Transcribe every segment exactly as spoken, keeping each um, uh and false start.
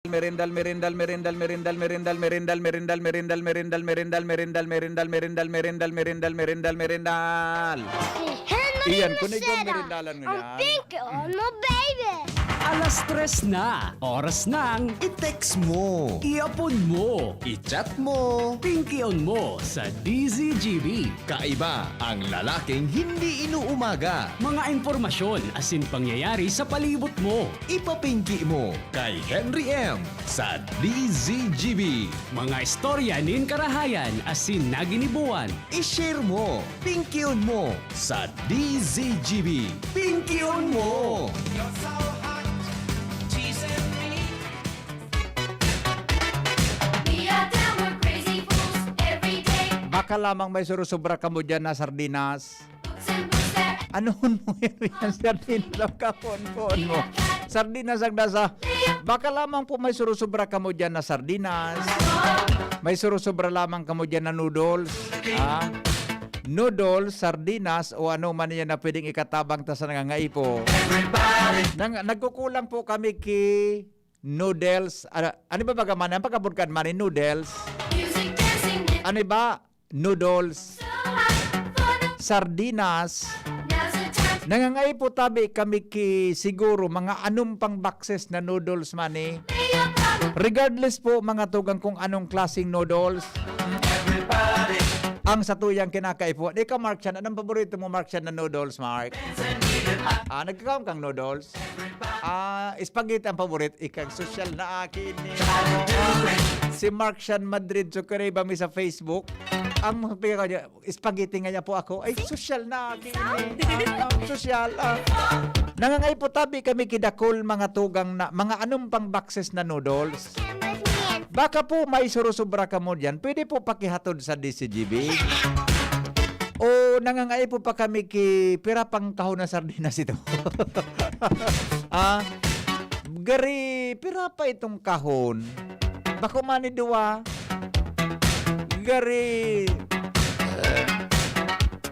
Merendal, merendal, merendal, merendal, merendal, merendal, merendal, merendal, merendal, merendal, merendal, merendal, merendal, merendal, merendal, merendal, merendal, merendal, merendal. Si Henry Iyan, kung ikaw Lucena, merindalan mo ang yan. Pinky on mo, baby! Alas tres na, oras ng i-text mo, i-apod mo, i-chat mo, Pinky on mo sa D Z G B. Kaiba ang lalaking hindi inuumaga. Mga impormasyon asin pangyayari sa palibot mo. Ipapinki mo kay Henry M sa D Z G B. Mga istorya nin karahayan asin naginibuan. I-share mo, pingkion mo sa D Z G B. Pingkion mo! You're so hot, teasing me. Me and them were crazy fools every day. Baka lamang may surusubra kamo dyan na sardinas. Books and books there. Anuhon mo yan, sardinas lang ka, kuon-kuon mo. Sardinas ang nasa. Baka lamang po may surusubra kamo dyan na sardinas. May surusubra lamang kamo dyan na noodles. Ah? Noodles, sardinas, o ano man yan na pwedeng ikatabang ta sa nangangaipo. Everybody. Nang, nagkukulang po kami ki noodles. Ano, ano ba baga man? Ang pagkabudkad man ni noodles. Music, dancing, and Ano ba? Noodles. So hot for the Sardinas. Now's the time. Nangangaipo tabi kami ki siguro mga anom pang boxes na noodles man eh. Be your problem. Regardless po, mga tugang, kung anong klaseng noodles. Everybody. Ang satuyang kinakaipo. Ikaw, Mark Chan, anong paborito mo, Mark Chan, na noodles, Mark? Ah, nagkakaon kang noodles? Ah, spaghetti ang paborito. Ikang sosyal na aki ini. Si Mark Chan Madrid, so kariba mi sa Facebook. Ang mga pinaka niya, spaghetti nga niya po ako. Ay, sosyal na aki ini. Ah, sosyal, ah. Nangangaipo tabi kami kidakol, mga tugang na, mga anom pang boxes na noodles. Baka po may surusubra kamo diyan. Pwede po pakihatod sa D C G B. O nangangaipo pa kami ki pira pang kahon na sardinas ito. Ah, gari, pira pa itong kahon? Bako man ni duwa. Gari,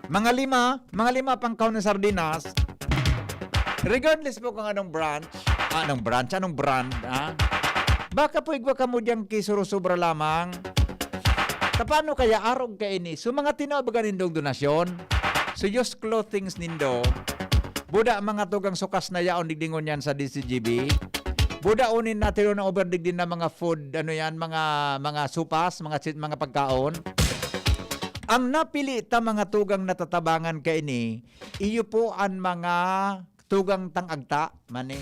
mga lima, mga lima pang kahon na sardinas. Regardless po kung anong branch, anong branch, anong brand, ha? Baka po igwa kamo diyang kisurusubra lamang. Ta paano kaya arog kaini? So, mga tinaw baga nindong donasyon? So, used clothings nindo. Buda mga tugang sukas na yaon digdi ngunyan sa D C G B. Buda unin na tiro na over digdi na mga food, ano yan, mga, mga supas, mga sit-, mga pagkaon. Ang napili ta mga tugang natatabangan kaini, iyo po an mga tugang tang agta, mani.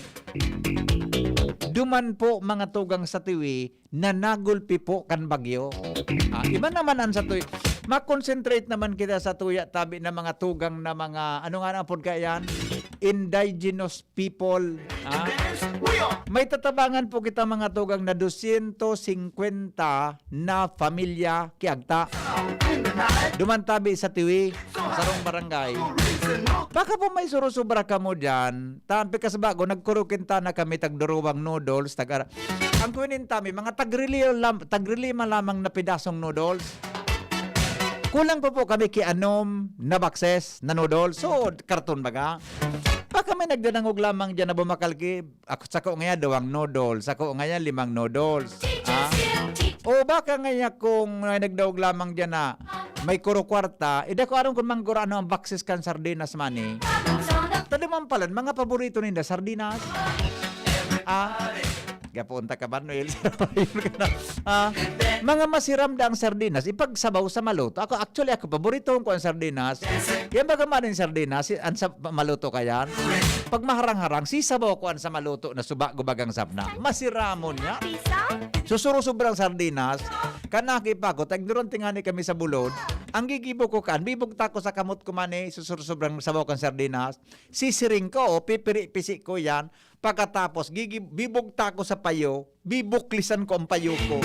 Duman po mga tugang sa tiwi na nagulpi po kan bagyo. Ah, iba naman ang sa tuwi. Ma-concentrate naman kita sa tuya tabi na mga tugang na mga, ano nga na pod kaya yan? Indigenous people. Ah? May tatabangan po kita mga tugang na dosyentos singkwenta na pamilya ki agta. Duman tabi sa tiwi, sarong barangay. Baka po may surusubra kamo diyan. Tampi kas bago, nagkurukinta na kami tagduruwang noodles, tag-ara-, ang kuwinin tami, mga tagrili lam-, tagrili man lamang na pidasong noodles. Kulang pa po kami ki anom na boxes na noodles. So, karton baga. Baka may nagdanangog lamang diyan na bumakal ki, ako, sako ngaya duwang noodles, sako ngaya limang noodles. Ah? O baka ngaya kung may nagdaog lamang diyan na may kuro kwarta, ida ko aram kung manggurano ang boxes kan sardinas mani. Tadi man pala, mga paborito ninda, sardinas. Ah? Gapoon ta ka, Manuel. Ah, mga masiram da ang sardinas, ipagsabaw sa maluto. Ako, actually, ako, paborito ko ang sardinas. Yan baga man yung sardinas, si-, ang sa-, maluto ka yan. Pag maharang-harang, sisabaw ko ang sa maluto na suba, gubagang sabna. Masiramon niya. Susuro sobrang sardinas. Kanaki pa ako, tag-, durante nga ni kami sa bulod. Ang gigibo ko kan, bibugta ko sa kamot ko mani, susuro sobrang sabaw kan sardinas. Sisiring ko, o, pipiri-pisi ko yan. Pagkatapos, gigi-, bibugta ko sa payo, bibuklisan ko ang payo ko.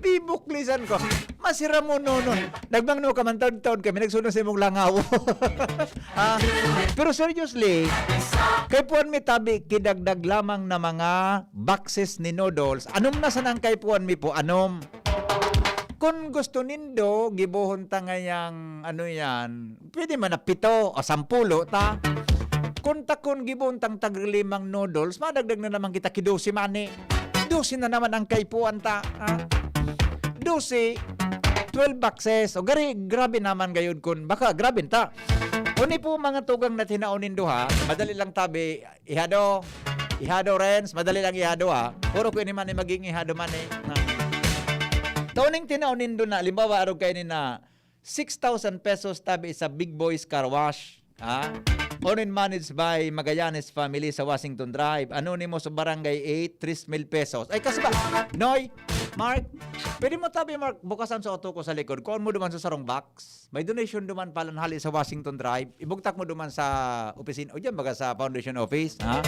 Bibuklisan ko. Masiram mo, nono. Nagmangno ka man, taon-taon kami, nagsunod sa imong langaw. Ah, pero seriously, kay puan mi tabi, kidagdag lamang na mga boxes ni noodles. Anom na sanang kay puan mi po, anom. Kung gusto nindo, gibohon ta ngayang, ano yan, pwede man na pito o sampulo ta. Kung takon gibohon tang taglimang noodles, madagdag na naman kita ki dose man eh. Dose na naman ang kaipuhan ta, ha? Dose, twelve boxes. O gari, grabe naman gayud kun baka grabe ta. Uni po mga tugang na tinaon nindo ha, madali lang tabi, ihado, ihado Renz, madali lang ihado ha. Puro ko ini man eh, maging ihado man eh. Ha? Tauning tinaon nindo na, limbawa, arog kayo ni na six thousand pesos tabi sa Big Boys Car Wash. Ha? Owned and managed by Magallanes family sa Washington Drive. Anonymous of Barangay eight, three mil pesos. Ay, kasi ba? Noy, Mark, pwede mo tabi, Mark, bukasan sa auto ko sa likod. Kuha mo duman sa sarong box. May donation duman palan hali sa Washington Drive. Ibugtak mo duman sa opisina. O dyan, baga sa foundation office. Ha?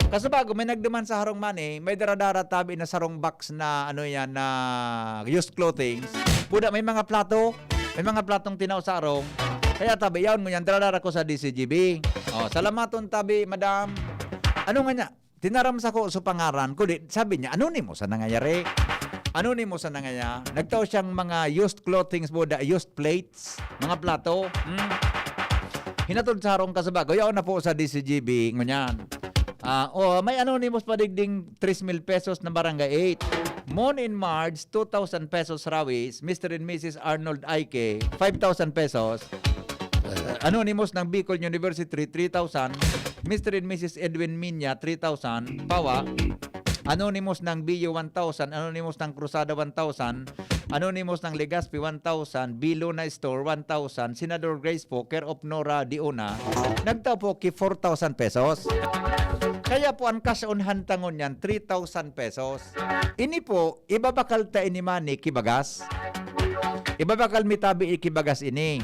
Kaso bago, may nagduman sa harong money, may daradara tabi na sarong box na ano yan, na used clothing. Buda, may mga plato. May mga platong tinaw sa arong. Kaya tabi, yaon mo yan, daradara ko sa D C G B. Oh, salamaton tabi, madam. Ano nga niya? Tinaram sa ko sa pangaran ko, di, sabi niya, "Anonymous ang nangyayari." Anonymous ang nangyayari. Nagtao siyang mga used clothing, buda, used plates, mga plato. Hmm. Hinatod sa harong kasabago, yaon na po sa D C G B, ngunyan. Ah, oh, may anonymous pa digding three mil pesos na Barangay eight. Mon in March, two thousand pesos rawis, Mister and Missus Arnold Aike, five thousand pesos. Anonymous ng Bicol University, three thousand. Mister and Missus Edwin Minya, three thousand. Pawa. Anonymous ng Bio, one thousand. Anonymous ng Cruzada, one thousand. Anonymous ng Legazpi, one thousand. Bilona Store, one thousand. Senador Grace po, care of Nora Diona, nagtao po ki four thousand pesos. Kaya po ang cash on hand ta ngunyan, three thousand pesos. Ini po, ibabakal ta ini money ki bagas. Ibabakal mi tabi ki bagas ini.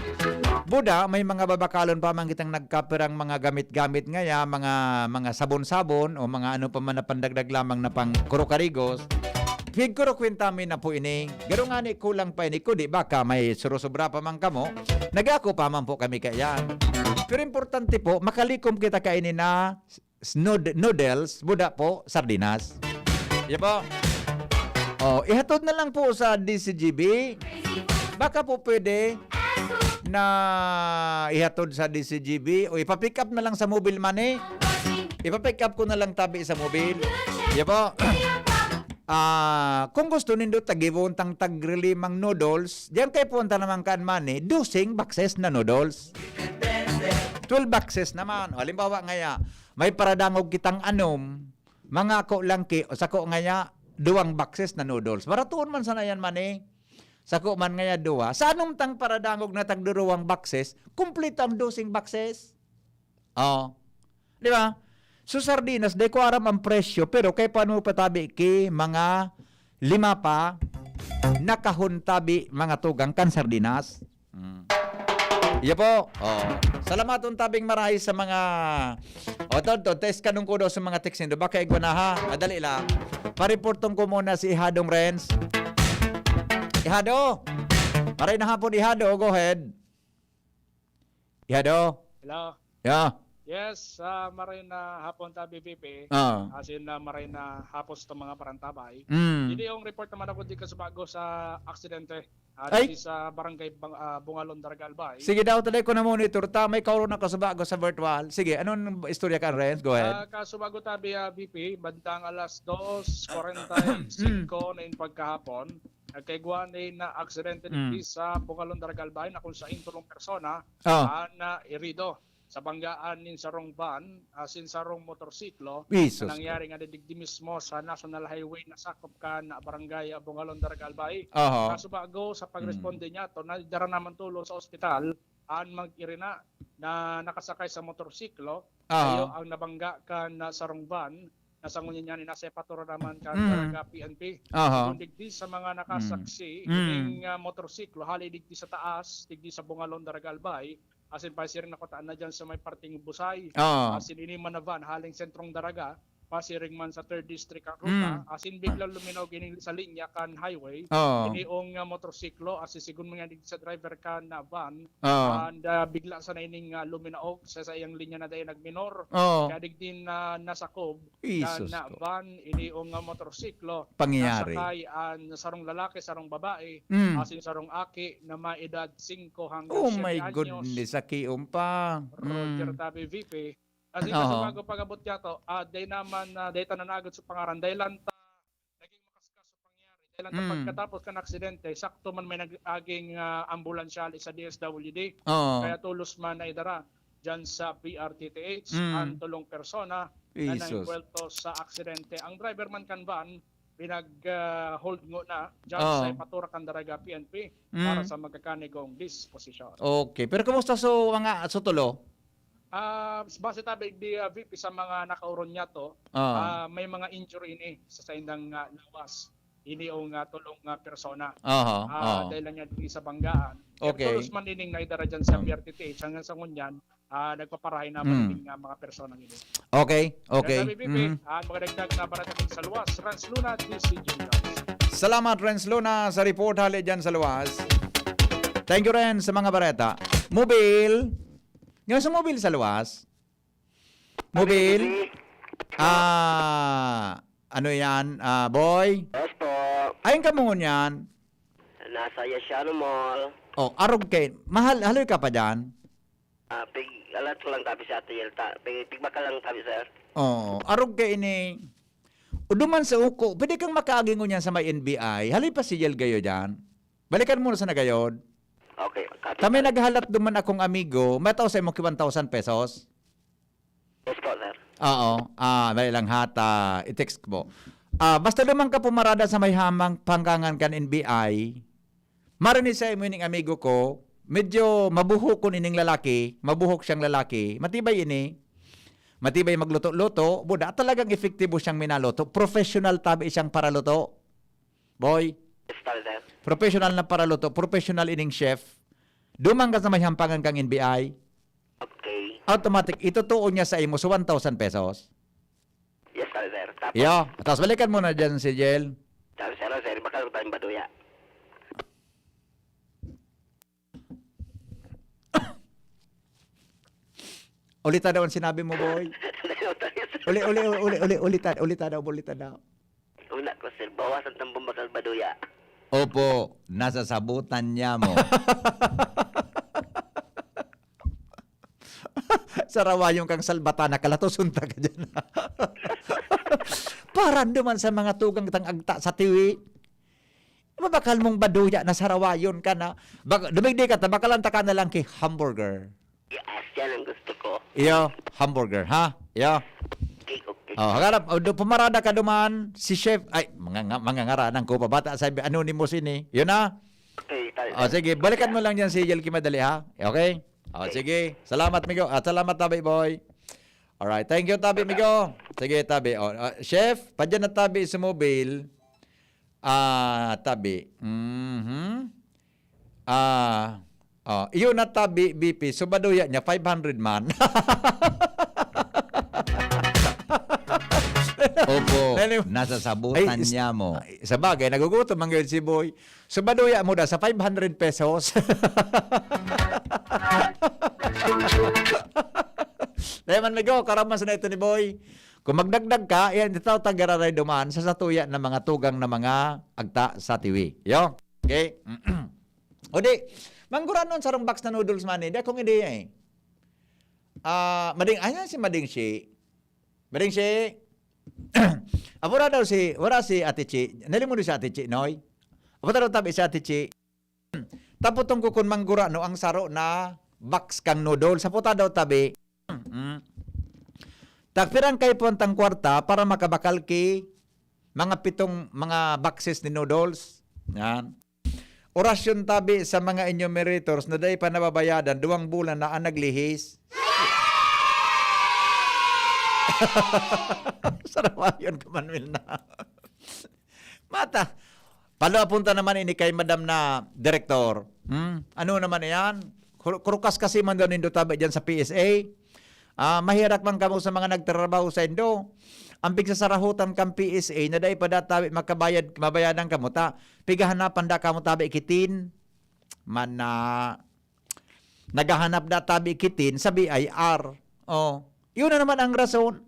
Buda, may mga babakalon pa man kitang nagkapirang mga gamit-gamit ngaya, mga, mga sabon-sabon o mga ano pa man na pandagdag lamang na pang kurokarigos. Pigkurukwenta mi na po ini. Garo ngani kulang pa ini, kundi baka may surusobra pa man kamo. Nag-ako pa man po kami kaiyan. Pero importante po, makalikom kita kaini na s-, nud-, noodles, buda po, sardinas. Yan po. Oh, ihatod na lang po sa D C G B. Baka po pwede na ihatod sa D C G B o ipa-pick up na lang sa mobile money. Ipa-pick up ko na lang tabi sa mobile. Yan po. Ah, kung gusto nindo, tagibon tang tagrilimang noodles, diyan kay punta naman kan money, doseng boxes na noodles. Twelve boxes naman. O, halimbawa ngaya, may paradangog kitang anom, mga ako lang ki, o sako ngaya, duwang boxes na noodles. Baratoon man sana yan, money. Sako man ngaya, duwa. Sa anom tang paradangog na tagduruwang boxes, kumpleto ang doseng boxes. Oh. Di ba? So, sardinas, di ko aram ang presyo, pero kay paano patabi ki mga lima pa, nakahon tabi mga tugang kan sardinas. Mm. Iya po. Oh. Salamaton tabing marahay sa mga, o, to, to, test kanong kudo sa mga text nindo. Baka igwa na, ha? Madali lang. Pariportong ko muna si Ihadong Renz. Ihado! Maray na hapon, Ihado. Go ahead. Ihado. Hello. Yeah. Yes, ah, maray na hapon ta, B P P. Ah. As in, ah, maray na hapon sa mga parantabay. Mm. Hindi yung report naman ako di ka sa bago sa aksidente. Ah, Ay! Di sa barangay Bang-, ah, Bungalon, Daraga, Albay. Sige daw, taday ko na monitor ta. May kauro na kasubago sa virtual. Sige, anong istorya ka, Renz? Go ahead. Ah, kasubago tabi, ah, B P, bandang alas dos kwarenta y singko Mm. na in pagkahapon, nagkaigwa na in, ah, aksidente Mm. digdi sa Bungalon, Daraga, Albay, na kung sain tolong persona Ah. ang, ah, herido sa banggaan nin sarong van, ah, sin sarong motorsiklo na Jesus. nangyari nga digdi mismo sa National Highway na sakop kan barangay, ah, Bungalon, Daraga, Albay. Aha. Kasubago sa pagresponde Mm. niya, to, nadara naman tulo sa ospital ang mag-irina na nakasakay sa motorsiklo. Aha. Kayo ang nabangga kan, ah, sarong van na sa ngunyan yan, nasa epatoran naman kan Mm. Daraga P N P. Aha. Kung digdi sa mga nakasaksi, Mm. Mm. ining, ah, motorsiklo, hali digdi sa taas, digdi sa Bungalon, Daraga, Albay, asin pasiring na kutaan na dyan sa may parting Busay. Ah. Asin ini man na van, haling sentrong Daraga, pasiring man sa third District ang ruta, Mm. asin biglang luminaw gining sa linya kan highway. Ah. Ini ong, ah, motorsiklo, asin sigun man nga digdi sa driver kan, ah, van, Ah. and, ah, bigla sana ining, ah, luminaog sa saiyang linya na dai nagminor. Ah. Kaya digdi na nasakob, Jesus na ko. van, ini ong, ah, motorsiklo, Pangyayari. nasakay an sarong lalaki, sarong babae, Mm. asin sarong aki na may edad singko hanggang Oh siyete my anyos. goodness, aki, umpa. Roger Mm. Tabi, V P. Asingkaso, bago pag-abot yato, ah, dai naman, ah, dai ta nanagod sa pangaran. Dai lang ta naging makaskas sa pangyari. Dai lang ta pagkatapos kan aksidente, sakto man may nag-aging, ah, ambulansyal sa D S W D. Oo. Kaya tolos man naidara diyan sa P R T T H ang tolong persona na naengkwentro sa aksidente. Ang driver man kan van, pinag, ah, hold ngona diyan sa Ipaturac kan Daraga P N P para sa magkakanigong disposisyon. Okay. Pero kumusta so mga, so tolo? Ah, base tabi di, ah, V P sa mga nakaoron niya to, ah, may mga injury ini sa saindang, ah, lawas. Ini o nga tolong, ah, persona. Aha, Ah, oo. dahil lang niya di sa banggaan. Kaya Okay. tolos man ining naidara dyan sa Mm. P R T T H hanggang sa ngunyan, ah, nagpaparahay naman Mm. ining, ah, mga persona ini. Okay, okay. Kaya sabi, V P, Mhm. ah, magdagdag na para sa luwas, Rans Luna, D C Junior. Salamat, Renz Luna, sa report hali dyan sa luwas. Thank you, Renz, sa mga bareta. Mobil. Nga sa mobil sa luwas? Mobil? Ano, Boy? Ah, ano yan, ah, Boy? Yes po. Ayan ka mo ngunyan? Nasa Yasiano Mall. Oh, arog kay, mahal, haloy ka pa dyan? Ah, pig, alat ko lang tabi sa Ate Yelta. Pig, pigbakal lang tabi, sir. Oo, arog kay ini. O duman sa uko, pwede kang makaagi ngunyan sa may N B I. Haloy pa si Yel gayo dyan. Balikan mo na sa nagayod. Okay, copy, Kami sir. naghalat duman akong amigo, may tao sa imo ki one thousand pesos. Yes po, sir. Oo, ah, dali lang ha, ta, i-text ko po. Ah, basta duman ka pumarada sa may hamang panggangan kan N B I, marinig sa imo ining amigo ko, medyo mabuhokon ining lalaki, mabuhok siyang lalaki, matibay ini, matibay magluto-luto, buda, talagang epektibo siyang minaluto, professional tabi siyang paraluto. Boy, Yes, sir. professional na paraluto, professional ining chef. Duman ka sa may hampangan kang N B I, Okay. automatic, itutuon niya sa imo sa one thousand pesos. Yes, sir, sir. Tapos, Yo, tapos balikan mo na dyan si Jel. Sabi, sir, sir, baka lang tayong baduya. Ulita daw ang sinabi mo, boy. Uli, uli, uli, uli, ulita, ulita daw, ulita daw. Una ko, sir, bawasan tang pambakal baduya. Opo, nasasabutan niya mo. Sarawayon kang salbatan, nakalatoson ta ka dyan. Paran duman sa mga tugang tang agta sa tiwi. Mabakal mong baduya na sarawayon ka na. Bak-, dumigdi ka, tabakalan ta ka na lang ki hamburger. Yes, yan ang gusto ko. Iyo, hamburger, ha? Iyo. Okay, okay. Oh, hagarap, oh, do, pumarada ka duman, si chef, ay, mga, nga, mga ngaranan ko, pabata sa anonymous ini. Yun na. Okay, tayo. Oh, sige, balikan mo lang yan si Yel ki madali, ha? Okay? Oh, Okay. sige. Salamat, migo. At salamat, tabi boy. Alright, thank you, tabi, migo. Sige, tabi. Oh, ah, chef, padyan na tabi sa mobile. Ah, tabi. Mhm. Ah, oh, iyo na tabi, B P. So, baduya niya, five hundred man. Opo, Anyway, nasasabutan ay, is-, niya mo. ay, sa bagay, nagugutom ang ngayon si Boy. So, baduya mo da sa five hundred pesos. Dahil man, migo, karamas na ito ni Boy. Kung magdagdag ka, yan, ito, tagararay duman sa satuya na mga tugang na mga agta sa tiwi. Yo? Okay? O di, mangguranon sarong box na noodles man eh. Di akong ideya eh. Ah, Mading, ayan si Mading Shi. Mading Shi. Amo ra daw si, wala si Ate Chi. Nalimudo si Ate Chi, Noy. Amo ta daw tabi si Ate Chi. Tapos tong kukun manggurano ang saro na box kang noodles. Sa puta daw tabi. Mm. Takpiran kay puwantang kwarta para makabakal ki mga pitong mga boxes ni noodles. Yan. Orasyon tabi sa mga enumerators na dai pa nababayadan, duwang bulan na ang naglihis. Sarawayon ka, Manuel, na. Mata, palo apunta naman ini kay Madam na Direktor. Hmm? Ano naman yan? Kru-, krukas kasi man daw nindo tabi dyan sa P S A. Ah, mahirak man kamo sa mga nagtrabaho sa indo. Ang pigsasarahotan kan P S A na dai pa da tabi makabayad, mabayadan kamo ta. Pigahanapan da kamo tabi kitin. Mana, naghahanap da tabi kitin sa B I R. Oh, yun na naman ang rason.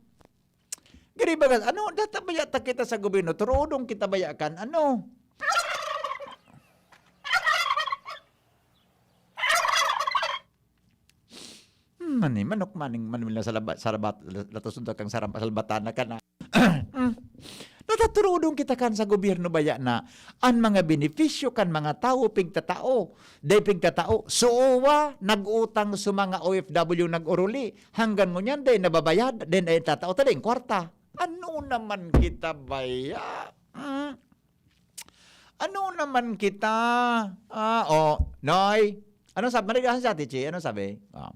Gani baga, ano, data baya ta kita sa gobyerno? Turodong kita baya kan, ano? Mani, manok maning manuel na sa laba-, sa labat-, latos unta kang sarap-, salbatan na ka na. Mm. Nataturudong kita kan sa gobyerno baya na an mga benepisyo kan mga tawo pigtatao, dai pigtatao. Suwa, nag-utang sa mga O F W nag-oruli. Hanggang ngunyan, dai nababayad, dai, dai tatao, ta dai kwarta. Ano naman kita baya? Mm. Ano naman kita? Ah, oh, Noy. Ano sabi? Maligahan si Ate Chi. Ano sabi? Oh.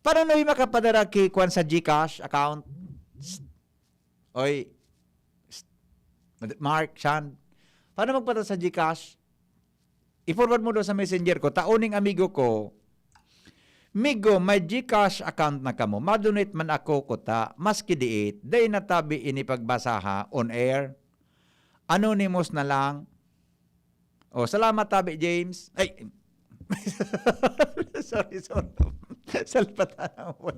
Paano, Noy, makapadara ki kwan sa GCash account? Oy, Mark, Shan. Paano magpadara sa GCash? I-forward mo daw sa messenger ko. Tao ning amigo ko, "Migo, may GCash account na kamo. Madonate man ako kuta. Maski diit, dai na tabi ini pagbasaha on air. Anonymous na lang." Oh, salamat, tabi, James. Ay, sorry, sorry. Salpatan ako.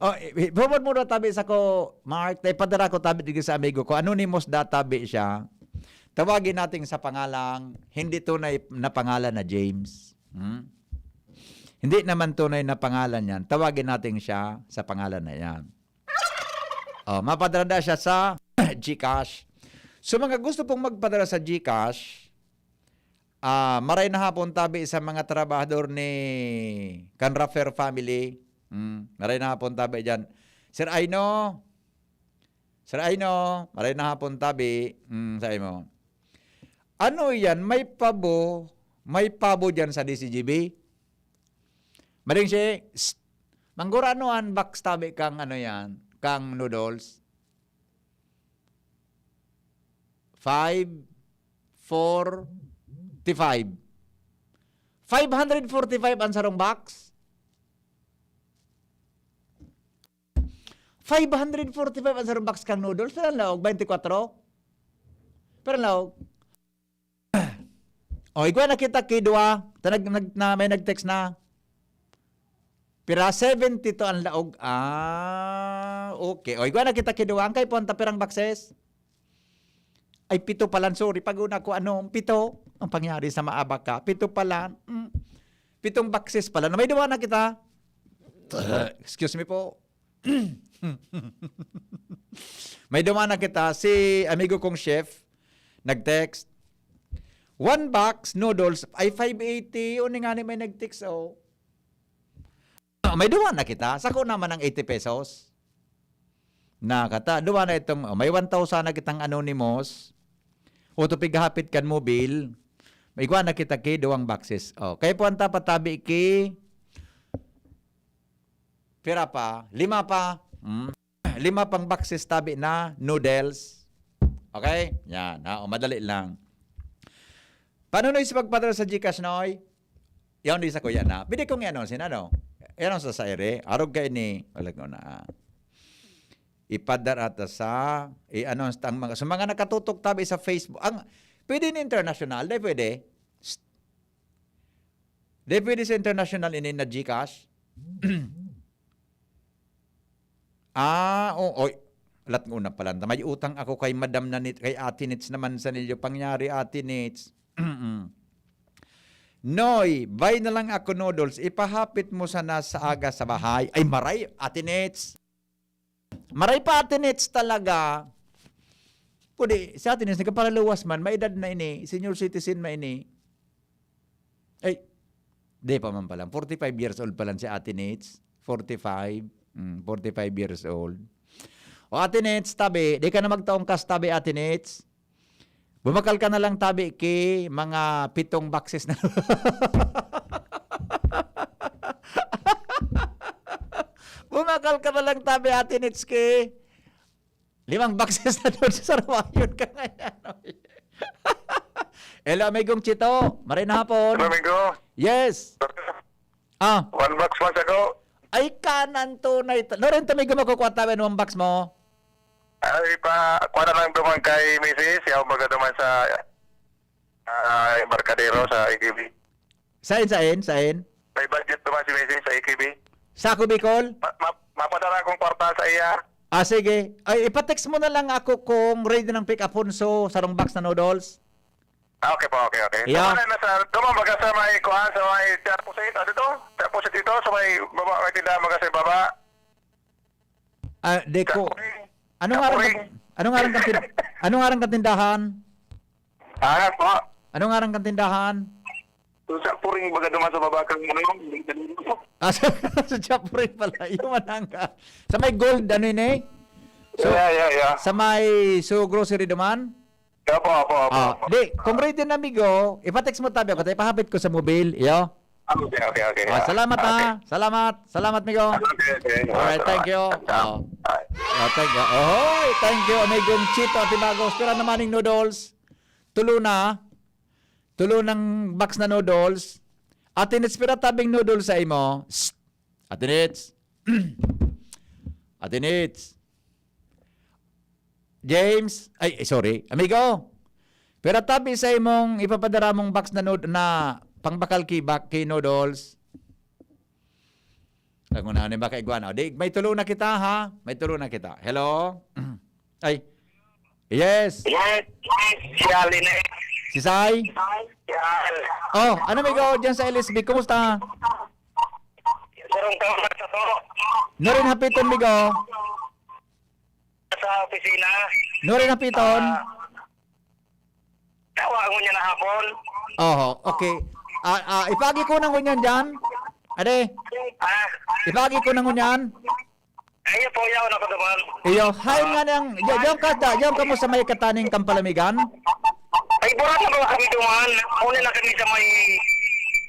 Oh, i-, i-forward mo na tabi sa ko, Mark. Tay padara ko tabi digdi sa amigo ko. Anonymous da tabi siya. Tawagin natin sa pangalang hindi tunay na pangalan na James. Hmm? Hindi naman tunay na pangalan yan. Tawagin natin siya sa pangalan na yan. Oh, mapadara siya sa GCash. So, mga gusto pong magpadara sa GCash, ah, maray na hapon tabi sa mga trabahador ni kan Raffer family. Mm, maray na hapon tabi diyan. Sir Aino, Sir Aino, maray na hapon tabi, mm, sa imo. Ano yan? May pabo, may pabo diyan sa D C G B? Maring si, s-, manggurano an box tabi kang ano yan, kang noodles? Five forty-five. Five hundred forty-five ang sarong box? Five hundred forty-five ang sarong box kang noodles. Pero ang laog, twenty-four? Pero ang laog. O, igwa na kita ki duwa. Ta nag-, nag-, na, may nag-text na. Pira, seventy to ang laog. Ah, okay. O, igwa na kita ki duwa. Ang kay Ponta, pirang boxes? Ay, pito pala. Sorry, pag una ko, ano, pito. Ang pangyari sa maabak ka. Pito pala. Mm. Pitong boxes pala. Na may duwa na kita. Excuse me po. May duwa na kita. Si amigo kong chef, nag-text, "One box noodles ay five eighty." O, ni nga ni may nag-text, oh. Ah, may duwa na kita. Sako naman ang eighty pesos. Nakata, duwa na itong, oh, may one thousand na kitang anonymous. O, to pighapit kan mobil. May igwa na kita ki duwang boxes. Oh, kay Puwanta patabi ki pira pa? Lima pa. Hmm. Lima pang boxes tabi na noodles. Okay? Yan. Ha? O, madali lang. Paano na sa pagpadala sa GCash, Noy? Yan, di sa kuya na. Pwede kong i-announce, ano? I-announce sa ere. Arog ka ini. Wala ko na. Ah. Ipadara ta sa, i-announce ta ang mga, sa mga nakatutok tabi sa Facebook. Ang, pwede ni international, di pwede? Psst. Di pwede sa international ini na GCash? Ah, o, oy. Lat nguna pala. May utang ako kay Madam na Nit-, kay Ate Nits naman sa nilyo. Pangyari, Ate Nits. Noy, buy na lang ako noodles. Ipahapit mo sana sa aga sa bahay. Ay, maray, Ate Nits. Maray pa, Ate Nits, talaga. Pwede, si Ate Nits, nagkapalaluwas man. May edad na ini. Senior citizen na ini. Ay, di pa man pala. Forty-five years old pa lang si Ate Nits. Forty-five. Mm, forty-five years old. O, Ate Nits, tabi. Di ka na magtaong kas, tabi, Ate Nits. Bumakal ka na lang, tabi, ki mga pitong boxes na. Bumakal ka na lang, tabi, Ate Nits, ki limang boxes na doon sa Sarawayon ka ngayon. Hello, amigong Chito. Maray na hapon. Hello, amigo. Yes. Ah. One box man sako. Ay, kanan tunay. Lorento, may gumakukuha tayo ng one box mo. Ay, pa, kuha na lang duman kay misis. Yaw baga duman sa, ah, embarkadero sa A K B. Sain, sain, sain? May budget duman si misis sa A K B. Sa ako, Bicol? Ma-, ma-, mapadara akong kwarta sa iya. Ah, sige. Ay, ipatext mo na lang ako kung ready ng pick up Afonso, sarong box na noodles. Ah, okay po, okay, okay. Yeah. Sa mga nasa, duman baga sa may kuan, sa may Chapo sa ito, dito? Chapo sa dito, sa may baba, may tindahan baga sa baba. Ah, di Sa ko. Puring. Ano Sa nga rin Puring. kat-, ano nga rin katin-, ano nga rin katindahan? Ah, po? Ano nga rin katindahan? Sa Puring, baga duman sa baba kang ano, Ah, sa, sa Chapuring pala. Yung manangga. Sa may gold, ano yun eh? So, Yeah, yeah, yeah. sa may Su Grocery duman? Opo, opo, opo, Ah, opo. Di, kung ready na, amigo, ipa-text mo tabi ako, tayo ipahapit ko sa mobil, iyo. Ah, okay, okay, okay. Ah, Yeah. salamat, Okay. ha. Salamat. Salamat, amigo. Okay, okay. Alright, thank you. Salamat. Oh. Bye. Oh, thank you. Oy, thank you, amigong Chito Atibagos. Pira naman yung noodles? Tulo na. Tulo ng box na noodles. Ate Nits, pira tabing noodles sa imo? Psst! Ate Nits. Ate Nits. James, ay, eh, sorry. Amigo, pira tabi sa imong ipapadara mong box na nood-, na pangbakal ki, bak-, ki noodles? Ako na, ano ba kaigwa na? Di, may tulo na kita, ha? May tulo na kita. Hello? Ay. Yes. Yes. Si Alin eh. Si Sai? Si Al. Oh, ano, amigo, dyan sa L S B? Kumusta? Sarong taon na sa to. Norin hapiton, amigo. Sa opisina. Norin hapiton. Ah, tawa ko niya na hapon. Oho, okay. Ah, ah, ipagi ko na ngunyan dyan. Ade, Ah, ipagi ko na ngunyan. Ayun po, yaon ako naman. Iyo, hayon nga nang, di-, diyan ka, da-, diyan ka mo sa may kataning Kampalamigan? Ay, burat na ba kami duman? Una na kami sa may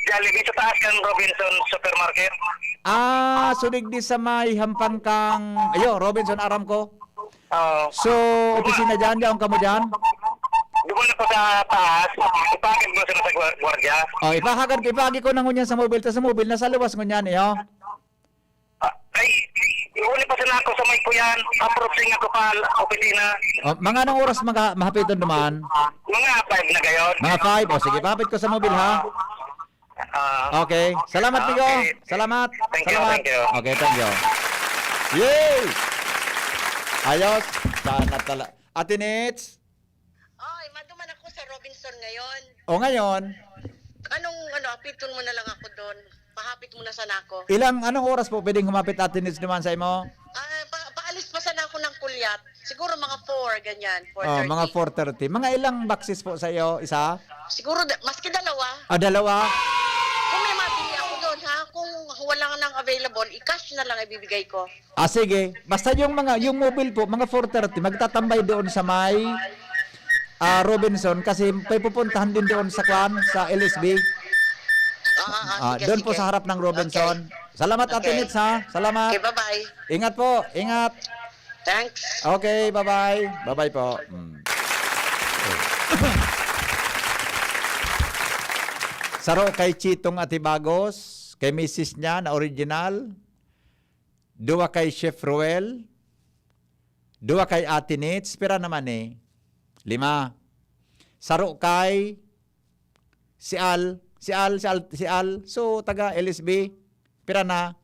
Jollibee, sa taas kan Robinson Supermarket. Ah, so digdi sa may hampang kang, ayo, Robinson, aram ko. Oo. So, opisina dyan, diyan ka mo dyan? Duman ako sa taas. Ipakit mo sila sa gwar-, gwardiya. Oh, ipahagad, ipagi ko na ngunyan sa mobil. Ta sa mobil, nasa luwas ngunyan, iyo. Ah, ay, huli pa sana ako sa may kuyan. Approaching ako pa al-, opisina. Oh, mga anong oras mga mahapiton duman? Mga five na gayon. Mga five. O, sige, papit ko sa mobil, ha? Ah. Okay. Salamat, Migo. Okay. Salamat. Thank you, Salamat. thank you. Okay, thank you. Yay! Ayos. Sana tala-, Ate Nits? Ay, maduman ako sa Robinson ngayon. O, ngayon? Anong, ano, apiton mo na lang ako doon. Pahapit mo na sana ako. Ilang, anong oras po pwedeng humapit, Ate Nits, naman sa imo? Ah, pa-, paalis pa sana ako ng Kulyat. Siguro mga four, ganyan. Oh, mga Four thirty. four thirty. Mga ilang boxes po sa iyo? Isa? Siguro, da-, maski dalawa. Ah, dalawa? Kung may mabili ako doon, ha? Kung wala nang available, i-cash na lang ibibigay ko. Ah, sige. Basta yung mga, yung mobile po, mga four thirty, magtatambay doon sa may, ah, Robinson kasi may pupuntahan din doon sa kwan, sa L S B. Ah, ah, ah, Ah, sige, doon po sige. sa harap ng Robinson. Okay. Salamat, Ate Okay. Nits, ha? Salamat. Okay, bye-bye. Ingat po, ingat. Thanks. Okay, bye-bye. Bye-bye po. Mm. Saro kay Chitong Atibagos, kay misis niya na original, duwa kay Chef Roel, duwa kay Ate Nits, pira naman eh? Lima. Saro kay si Al, si Al, si Al, si Al. So, taga L S B, pira na?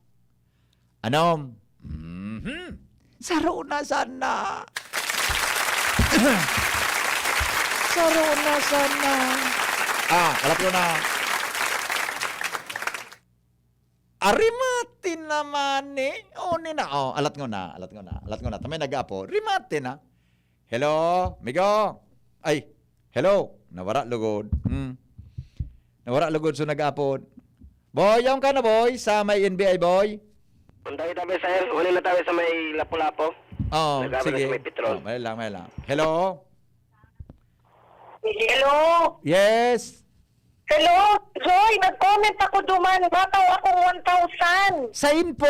Anom. Mhm. Saro na sana. Saro na sana. Ah, alat ko na. Arimati naman eh. O, ni na. Oh, alat ko na, alat ko na, alat ko na. Tamay nag-apo. Rimati na. Hello, migo. Ay, hello. Nawara lugod. Hmm. Nawara lugod, so nag-apo. Boy, yaon ka na, boy, sa may N B I, boy. Ang dami tabi, sir. Wala na tabi sa may Lapu-Lapu. Oo, Nag-abot na sige. sa may Petron. Oh, may lang, may lang. Hello? Hello? Yes. Hello, Joy, nag-comment ako duman, mataw akong one thousand. Sain po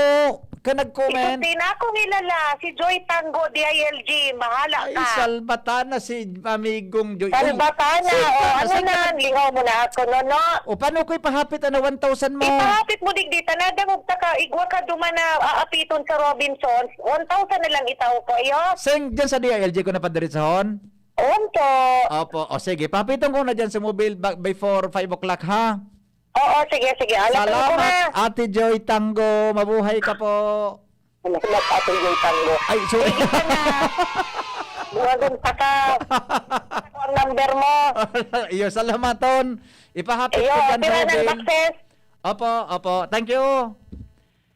ka nag-comment? Ito din akong ilala, si Joy Tango, D I L G, mahala Ay, ka. salbata na si amigong Joy. Uy, Salbata na, saan o, ka? ano Saan na, ka? lihaw mo na ako, no, no? O, paano ko ipahapit ang one thousand mo? Ipahapit mo digdi, ta nadangog ta ka, igwa ka duman na aapiton sa Robinson, one thousand na lang itao ko, iyo? Saan dyan sa D I L G ko napadiretsahon? Opo. Opo. O, sige. Papiton ko na dyan sa mobile ba-, before five o'clock, ha? Oo, sige, sige. Alam ko, Salamat, ha? Ate Joy Tango. Mabuhay ka po. Salamat, Ate Joy Tango. Ay, sorry. Sige ka na. Buwagan pa ka. Ako ang number mo. Iyo, salamaton. Ipahapit Iyo, ko dyan sa pira ng mobile. Boxes? Opo, opo. Thank you.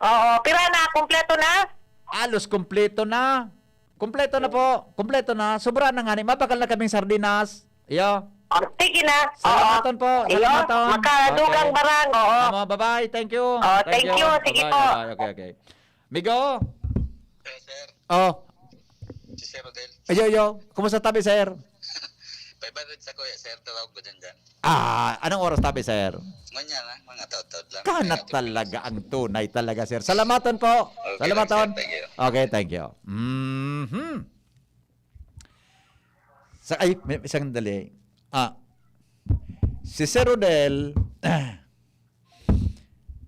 Oo, pira na? Kompleto na? Alos kompleto na. Kompleto na po. Kompleto na. Sobra na nga ni. Mabakal na kaming sardinas. Iyo. Oh, sige na. Salamaton po. Iyo, salamaton. Makadugang Okay. barang. Oo. Tama, bye-bye. Thank you. Oh, thank you. Sige Bye-bye, po. bye-bye. Okay, okay. Migo? Hello, sir. Oh. Si Sir Rodel. Ayo, ayo. Kumusta tabi, sir? Five hundred sa kuya, sir. Tawag ko dyan, dyan. Ah, anong oras tabi, sir? Ngunyan lang, mga taod-taod lang. Kana Mga talaga ang tunay talaga, sir. Salamaton po. Okay lang, Salamaton. sir. Thank you. Okay, thank you. Mhm. Sa, ay, may isang dali. Ah, si Sir Rodel,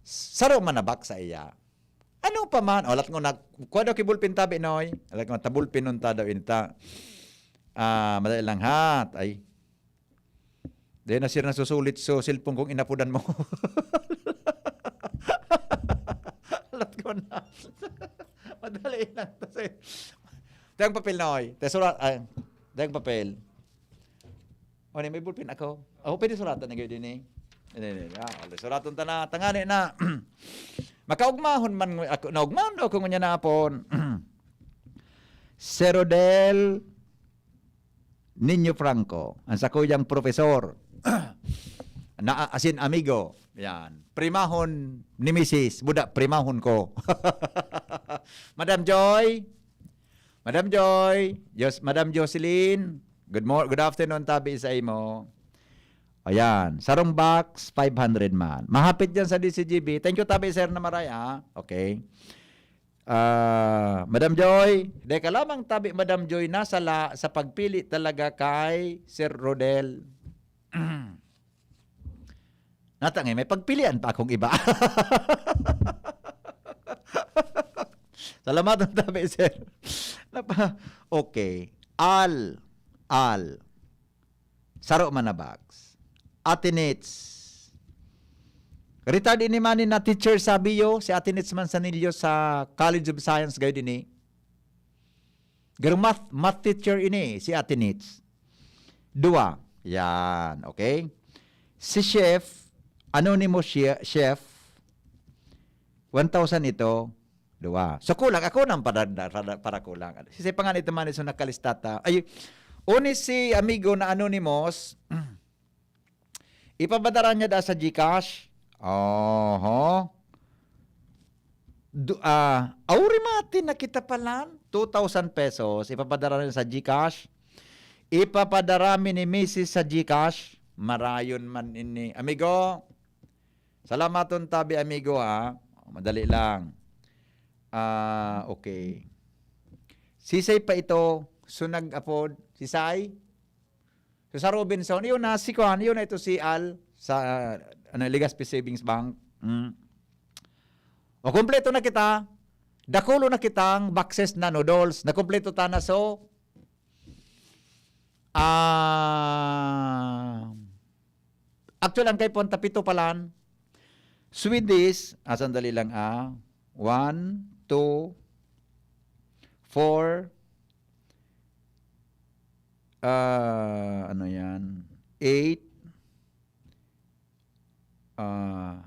saro man na bak sa iya. Ano pa man? Olat ko na, kuha daw kay bulpin tabi, Noy. Alat ko na, tabulpin nun ta daw inta. Ah, madali lang, ha? Ay. Di na siya nasusulit so cellphone kung inapudan mo. Alat ko na. Madali lang. Kasi, tayong papel, Noy. Tayo sulat, ay, tayong papel. O, ni, may bulpin ako. Ako, pwede suratan na gayud din eh. Hindi, hindi. Ah, wala, suratun ta na. Tangani na. Makaugmahon man ngu-, ako, naugmahon daw ako ngunyan na apon. Sir Rodel Niño Franco, ang sakuyang profesor. Na, asin amigo. Yan. Primahon ni Misis. Buda, primahon ko. Madam Joy, Madam Joy, Jos-, Madam Jocelyn, good mor-, good afternoon, tabi sa imo. Ayan, sarong box, five hundred man. Mahapit dyan sa D C G B. Thank you, tabi, sir, na maray, ah. Okay. Ah, Madam Joy, deka lamang, tabi, Madam Joy, nasala sa pagpili talaga kay Sir Rodel. Natangay, may pagpilian pa akong iba. Salamat ng tabi, sir. Napa-, okay. Al, Al. Saro man na box. Atenits. Retired ini man na teacher sa bio, si Atenits Manzanillo sa College of Science, gayo din eh. Garo math, math teacher ini, si Atenits. Dua. Yan, okay? Si Chef, anonymous chef, chef, one thousand ito, dua. So, kulang. Ako nang para, para, para kulang. Si, si pangan ito man, so nakalistata. Ay, uni si amigo na anonymous, ipapadara niya da sa GCash. Oho. Du-, ah, aw, rimati na kita palan. Two thousand pesos, ipapadara niya sa GCash. Ipapadara mi ni Misis sa GCash. Marayon man ini. Amigo, salamaton tabi, amigo, ha. Madali lang. Ah, okay. Sisay pa ito, so nag-apod, sisay? So, sa Robinson, yun na, si Kwan, yun na ito si Al sa, ah, ano, Legazpi Savings Bank. Mm. O, kompleto na kita. Dakulo na kitang boxes na noodles. Nakompleto ta na, so, ah, actually, ang kay Puan, tapito palan. Swedish, ah, sandali lang, ah. One, two, four, ah, ano yan? Eight, ah,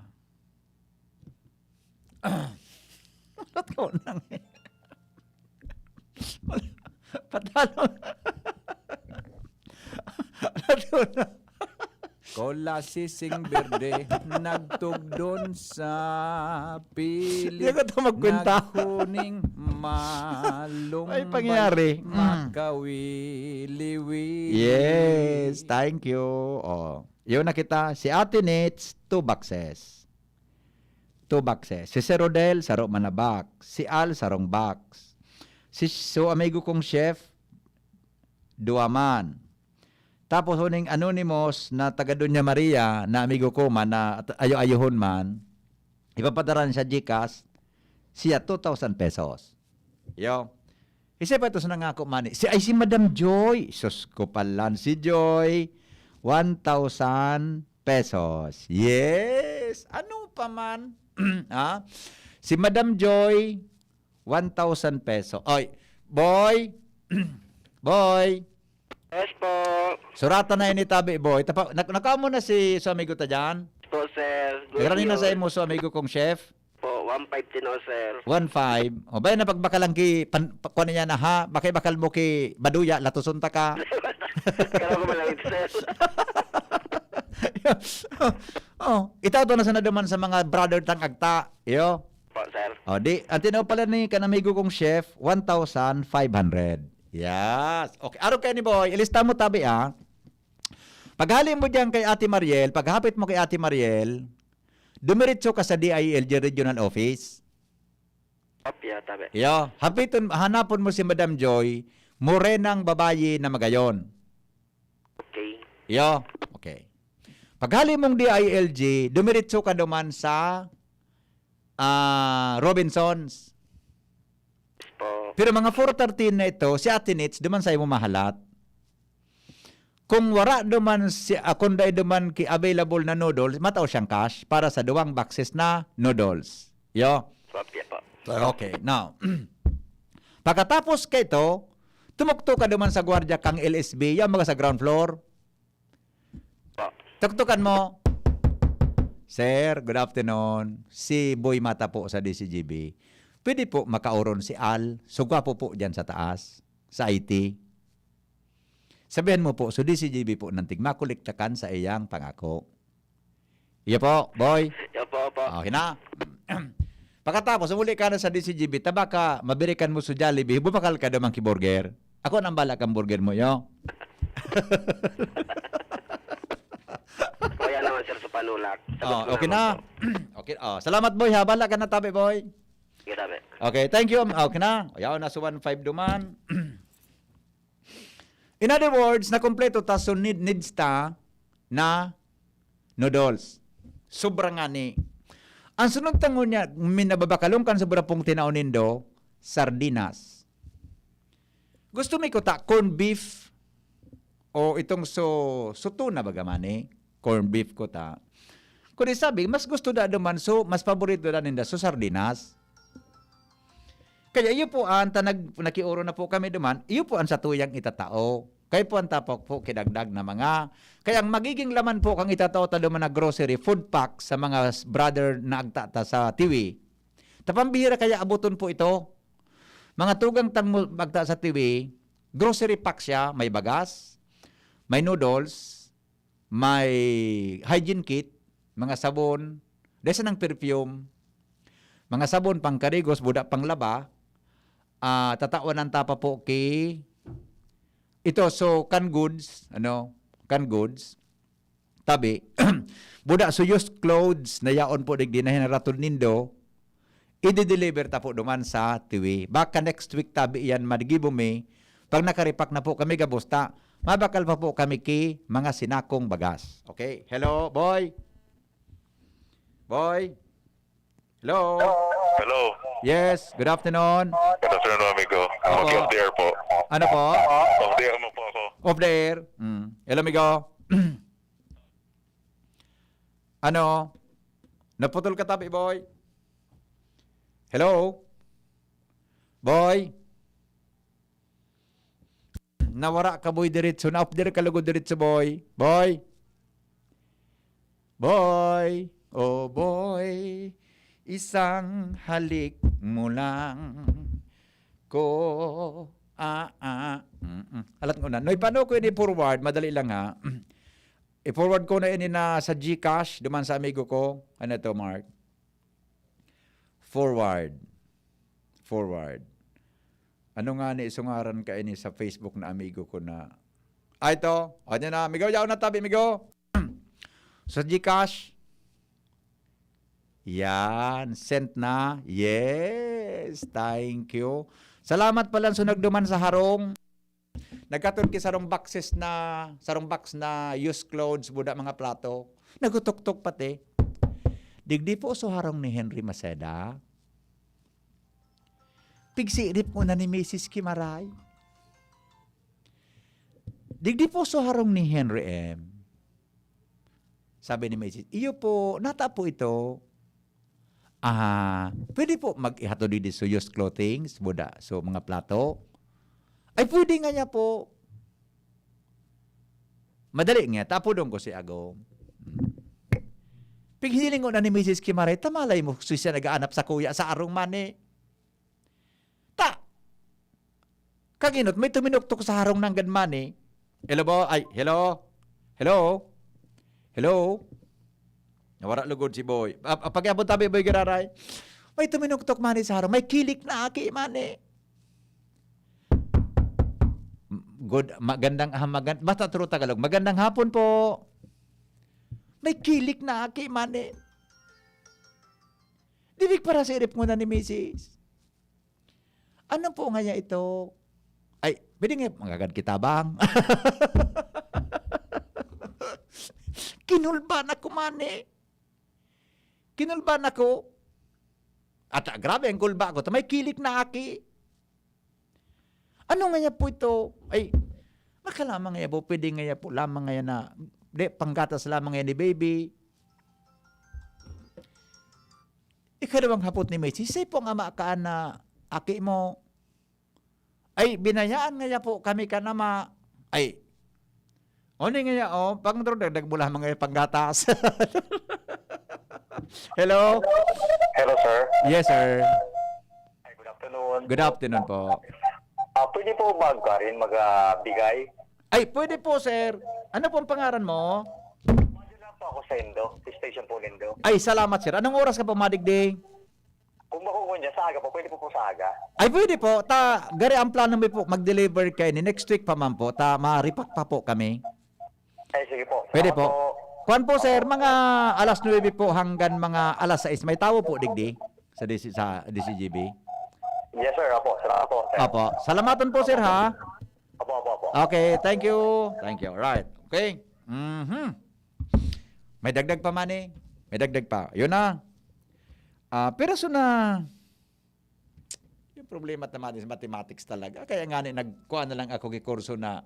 ba't ko nang, patalo. Patalo na. Kola sising berde, nagtugdon sa pili, Di ko to magkwenta. Nagkuning malong Ay, pangyayari. Mm. Makawili-wili. Yes, thank you. Oh. Yun na kita. Si Ate Nits, two boxes. Two boxes. Si Sir Rodel, saro man na box. Si Al, sarong box. Si, so, amigo kong chef, duwa man. Tapos, uning anonymous na taga Doña Maria, na amigo ko man, na at-, ayo-ayohon man, ipapadara niya sa GCash, siya, two thousand pesos. Yo. Isa pa ito sa nangako man. Si, ay, si Madam Joy. Sus ko palan, si Joy, one thousand pesos. Yes! Ano pa man? Ha? Si Madam Joy, one thousand peso. Oy, boy, boy, Yes po. Suratan na ini, tabi boy. Tapa, nak nakaon mo na si so amigo ta diyan? Po, sir. Good Nagranina sa news. Imo so amigo kong chef? Po, one five tino, sir. One five. O ba na pagbakalan ki pan, pa, kuwan niya na ha? Bakay bakal mo ki baduya, latuson ta ka. Kala ko malangit, sir. Oh, itaw to na sana duman sa mga brother tang agta. Iyo. Po, sir. O, di, ang tinaw pala ni kanamigo kong chef, one thousand five hundred. Yes. Okay, araw kayo ni Boy. Ilista mo tabi, ah. Paghali mo diyan kay Ate Mariel, paghapit mo kay Ate Mariel, dumiretso ka sa D I L G Regional Office. Opya, tabi. Iyo, hapiton, hanapon mo si Madam Joy, morenang babayi na magayon. Okay. Iyo, okay. Paghali mong D I L G, dumiretso ka duman sa ah, Robinsons. Yes po. Pero mga four thirteen na ito, si Ate Nits, duman sa imo mahalat. Kung wara duman si, ah, kung dai duman ki available na noodles, matao siyang cash para sa duwang boxes na noodles. Yo. Opya po. Okay, now. Pagkatapos ka ito, tumukto ka duman sa gwardiya kang L S B, yung mga sa ground floor. Po. Tuktukan mo. Sir, good afternoon. Si Boy Mata po sa D C G B. Pwede po makauron si Al? So gwapo po dyan sa taas, sa I T. Sabihan mo po, so D C G B po nantig makolektakan sa iyang pangako. Iya po, Boy. Yo po, po. Okay na. Pagkatapos, umuli ka na sa D C G B, tabaka, mabirikan mo sa Jollibee, bumakal ka naman ki burger. Ako nang bala kang burger mo, yo. Kaya naman, sir, sa panulak. Sagot Oh, ko okay naman na. po. Okay, oh, salamat, Boy, ha. Bala ka na, tabi, Boy. Sige, tabi. Okay, thank you. Okay na. Ayaw na sa one five duman. In other words, nakompleto ta, so need, needs ta na noodles. Sobra nga ni. Ang sunod tangon niya, minababakalong kan sobra pong tinao nindo, sardinas. Gusto mi ko ta, corn beef, o itong so, so tuna baga man eh, corn beef ko ta. Kundi sabi, mas gusto da duman, so, mas paborito da ninda, so sardinas. Kaya iyo po an, ta nag, nakioro na po kami duman, iyo po an satuyang itatao. Kaya po ang tapak po, kidagdag na mga, kaya ang magiging laman po kang itatao ta duman na grocery, food pack sa mga s-, brother na agtata sa Tiwi. Tapambihira kaya aboton po ito. Mga tugang tang mo-, magta sa Tiwi, grocery pack siya, may bagas, may noodles, may hygiene kit, mga sabon, dahil sa nang perfume, mga sabon, pangkarigos, buda, panglaba, ah, tatawan ng tapa po ki, ito, so, canned goods, ano, canned goods, tabi, buda, so, used clothes na yaon po digdi na hinaratod nindo, i-deliver ta po duman sa Tiwi. Baka next week tabi iyan magibo mi. Pag nakaripak na po kami gabos ta, mabakal pa po kami ki mga sinakong bagas. Okay? Hello, boy? Boy? Hello? Hello. Yes, good afternoon. Good afternoon, amigo. Opo. Mag-off the air po. Ano po? Off the air mo po ako. Off the air. Mm. Hello, amigo. Ano? Naputol ka, tabi, boy? Hello? Boy? Nawara ka, boy, diretso. Na-off the air ka, lugod diretso, boy. Boy? Boy, oh boy, isang halik mo lang ko, ah, ah, mm, mm. Alat ko na. Noy, paano ko ini forward? Madali lang, ha. I-forward ko na ini na sa GCash, duman sa amigo ko. Ano to, Mark? Forward. Forward. Ano nga ni isungaran ka ini sa Facebook na amigo ko na, ah, ito. O, yan na. Amigo, yaon na tabi, amigo. Sa GCash. Yan. Sent na. Yes. Thank you. Salamat pala sa nagduman sa harong. Nagkatod ki sarong boxes na, sarong box na used clothes, buda, mga plato. Nagutuktok pati. Digdi po so harong ni Henry Maceda. Pigsiirip ko na ni Misis Kimaray. Digdi po so harong ni Henry M. Sabi ni Misis, "Iyo po, nata po ito." "Ah, pwede po mag-ihatod digdi so used clothing, buda, so mga plato?" "Ay, pwede nga niya po." Madali nga, tapodon ko si Agom. Hmm. Pighilingon na ni Misis Kimaray, "Tamalay mo, siya nag-aanap sa kuya sa arong mani." Ta, kaginot, may tuminuktok sa harong nanggad mani. "Hello, boy. Ay, hello? Hello? Hello?" Nawara lugod si boy. Ah, ah, pagyapon tabi, boy, giraray. May tuminuktok mani sa harong. May kilik na aki mani. Good, magandang, ah, magan-, basta true Tagalog. "Magandang hapon po." May kilik na aki mani. Dibig para sa irip nguna ni misis. "Ano po ngaya ito?" Ay, pwede nga, magagad kita bang? Kinulba na ko mani. Kinulba na ko. At, ah, grabe ang kulba ko. May kilik na aki. "Ano ngaya po ito?" Ay, baka lamang ngaya po, pwede ngaya po lamang ngaya na, di, panggatas lamang ngaya ni baby. Ikadawang hapot ni misis, "Sisay po ang ama kaan na aki mo?" "Ay, binayaan ngaya po kami kan ama." Ay, oni ngaya, oh, pang dagdag mo lamang ngaya panggatas. Hello? Hello, sir. Yes, sir. Ay, good afternoon. Good afternoon po. Ah, pwede po ba rin mag, ah, bigay? Ay, pwede po, sir. Ano pong pangaran mo? Manager lang po ako sa Indo, sa station po Indo. Ay, salamat, sir. Anong oras ka po madigdi? Kung makukuha niya, sa aga po. Pwede po po sa aga. Ay, pwede po. Ta, gari ang plano mi po, mag-deliver kaini next week pa man po. Ta, ma-repack pa po kami. Ay, sige po. Pwede Salamat po. po. Kuwan po, sir, mga alas nuebe po hanggan mga alas sais. May tawo po, digdi, sa D C, sa D C G B. Yes, sir. Opo. Salamat po, sir. Opo. Salamaton po, sir, ha? Opo, opo, opo. Okay, thank you. Thank you. Alright. Okay. Mhm. May dagdag pa man eh. May dagdag pa. Yun na. Ah, pero so na, yung problema naman is mathematics talaga. Kaya nga ni nagkuha na lang ako ki kurso na,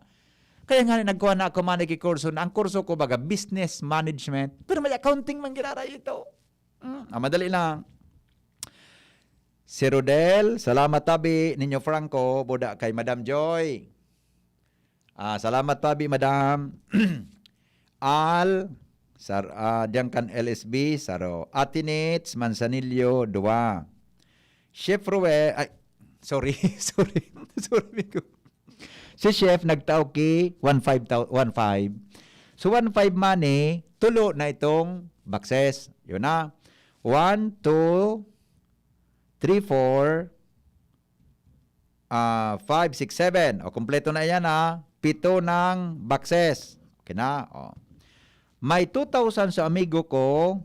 kaya nga ni nagkuha na ako man ki kurso na, ang kurso ko baga business management. Pero may accounting man giraray ito. Mm, ah, madali lang. Si Rodel, salamat tabi, Ninyo Franco, buda kay Madam Joy. Ah, salamat tabi, Madam. Al, sar-, ah, diyan kan L S B, saro. Ate Nits, Manzanillo, dua. Chef Rue, ay, sorry, sorry, sorry ko. Si Chef nagtao ki one five thou-, one five. So, one five money, tulo na itong boxes. Yun na. One, two, three, four, ah, five, six, seven. O, kompleto na yan, ha. Pito ng boxes. Okay na? O. May two thousand sa amigo ko.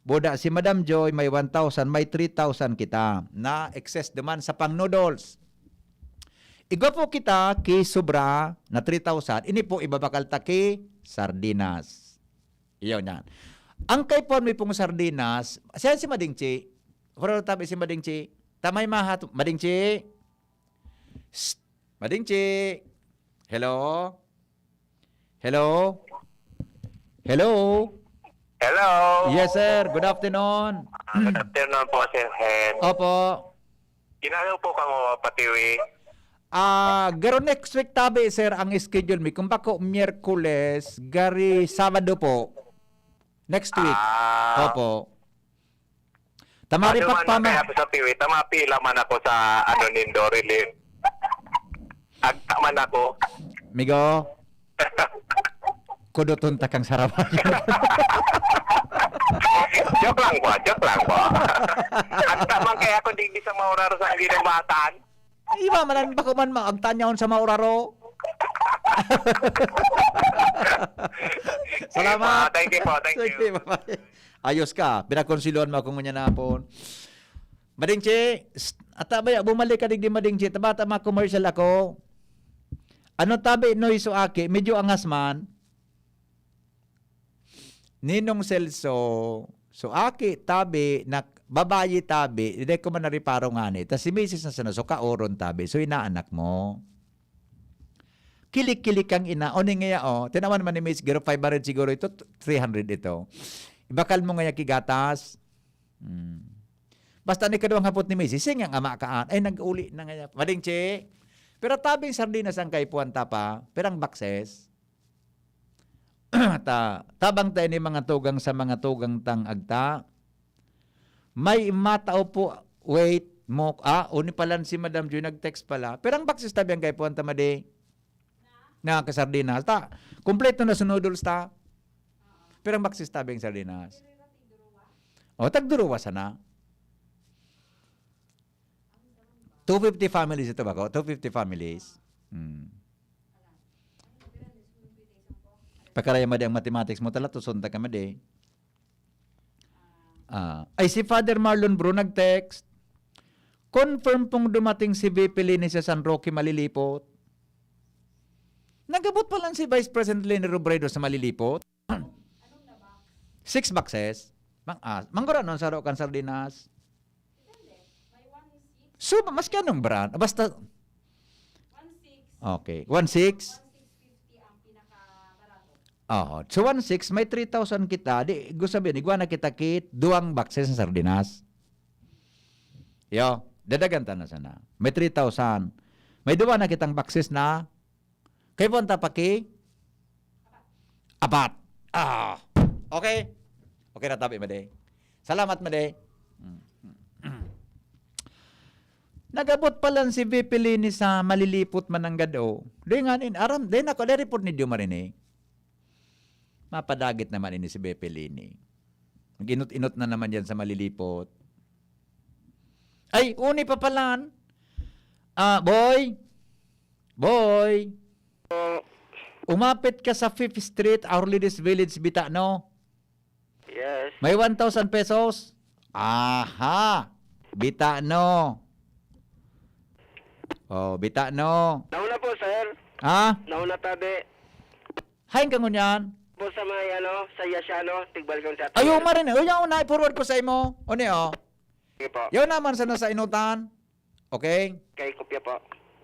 Buda si Madam Joy, may one thousand, may three thousand kita. Na excess duman sa pang noodles. Igwa po kita ki sobra na three thousand. Ini po ibabakal ta ki sardinas. Iyo niyan. Ang kaipuhan mi pong sardinas, siya si Madingchi. Pero tabi si Madingchi. Tamay mahat, Madingchi. Psst, Madingchi. Hello? Hello? Hello? Hello? Yes, sir. Good afternoon. Ah, good afternoon po, Sir Hen. Opo. Ginagaw po kamo patiwi? Ah, garo next week tabi, sir, ang schedule mi. Kung bako Miyerkules, gari Sabado po. Next week. Ah. Opo. Tamari Ano pa man pa ang ma- kaya sa tiwi? Tama pila man ako sa ano nindo relief. Agta man ako. Migo, kudoton ta kang sarabayan. Joke lang po, joke lang po. Agta man kaya ako digdi sa mauraro sa ginamatan. Iba man ang bako man ma-, ang tanyaon sa mauraro. Salamat. Thank you po, thank you. Sige, bye-bye. Ayos ka, pinakonsiloan mo ako ngunyan na hapon. Madingchi, s-, ata ba ya, bumalik ka digdi, Madingchi? Tabata ma-commercial ako. Ano tabi, Noy, so aki? Medyo angas man. Ninong Celso, so aki tabi, nak-, babayi tabi, hindi ko man nariparo ngani. Tas si misis na sana, so kaoron tabi, so inaanak mo. Kilik-kilik ang ina. O, ni ngaya, o, tinawan man ni Miss Gero, five hundred siguro ito, t-, three hundred ito. Ibakal mo ngaya ki gatas. Hmm. Basta ni kadwang hapot ni Miss, "Sing ang ama kaan?" Ay, nag-uli na ngaya. Madingchi. Pero tabing sardinas ang kaipuhan ta pa, pero ang bakses, Ta, tabang ta ini mga tugang sa mga tugang tang agta. May matao po, wait mo, ah, uni palan si Madam Joy nag-text pala. Pero ang baksis tabi ang kaipuhan ta, madi. Na kasardinas. Ta, kompleto na sa noodles ta. Pero ang baksis tabi ang sardinas. O, tagduruwa sana. Two fifty families ito ba ko? Two fifty families. Hmm. Pakaraya madi ang mathematics mo, tala, tuson ta ka madi. Ah, ay, si Father Marlon Bro nag-text, "Confirm pong dumating si V P Leni sa San Roque, Malilipot." Nagabot pa lang si Vice President Leni Robredo sa Malilipot. Six boxes. Mang, ah, manggura nun sa kan sardinas. So, maski anong brand, basta. Okay. One six. Oh, so one six, may three thousand kita. Di, gusto sabihin, igwa na kita kit, duwang boxes ng sardinas. Yo, dadagan ta na sana. May three thousand. May duwa na kitang boxes na. Kay buwan ta paki? Apat. Ah, okay. Okay na tabi, madi. Salamat, madi. Nagabot pa lang si V P Leni sa Malilipot, mananggad, oh. Di nga nin, aram, di na ko, di report ni Diyo marinig. Mapadagit naman ini si V P Leni. Mag-inot-inot na naman yan sa Malilipot. Ay, uni pa palan. Ah, boy. Boy. Umapit ka sa Fifth Street, Our Lady's Village, Bitano. Yes. May one thousand pesos? Aha. Bitano. Oh, Bitano. Nauna po, sir. Ha? Nauna tabi. Hain ka ngunyan? Po sa may, ano, sa Yasiano, tigbal kong sa Ayaw marin. O, yaw na, i-forward ko sa imo. O, ni, oh. Sige po. Yaw naman sa nasa inutan. Okay? Kay kopya po.